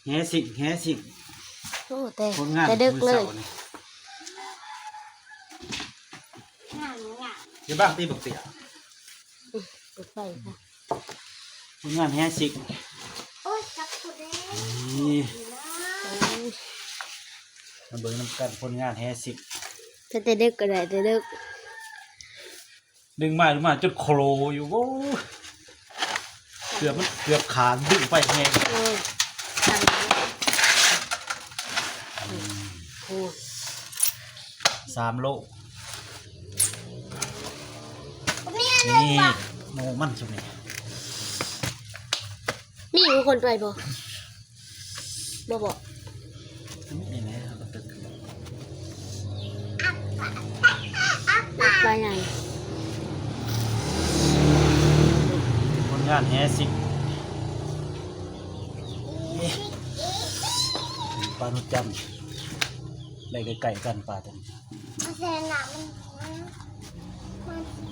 ແຫສິງ ແຫສິງ. ໂອ້ ແຕ່ ຜົນງານ ແຕ່ເດິກເລີຍ ມື້ເຊົ້ານີ້. ຢ່າບັງຕິບັກເຕ້ຍ. ອືມ ເປີດໄຟ ຜົນງານແຫສິງ. ໂອ້ຍ ຈັບຜູ້ເດ້. ນີ້ ໂອ້ຍ ມາເບິ່ງນຳກັນ ຜົນງານແຫສິງ. ແຕ່ເດິກກໍໄດ້ ແຕ່ເດິກ. ດຶງມາ ດຶງມາຈົນໂຄລຢູ່. ໂອ້ຍ ເກືອບ ມັນເກືອບຂາດ ດຶງໄປແຮງ. ເອີ ສາມໂລ ໂອ້ ສາມໂລ. ນີ້ ໝູ່ມັນຊຸມນີ້ ມີຢູ່ຄົນໄປບໍ່? ບໍ່ ບໍ່ ນີ້ແຫຼະ ເຮົາກໍຕຶກຂຶ້ນ. ປາຫຍັງ? ຜົນງານແຫສິງ. ປາໜູຈັນ ໄດ້ໃກ້ໆກັນປາຕົວນີ້.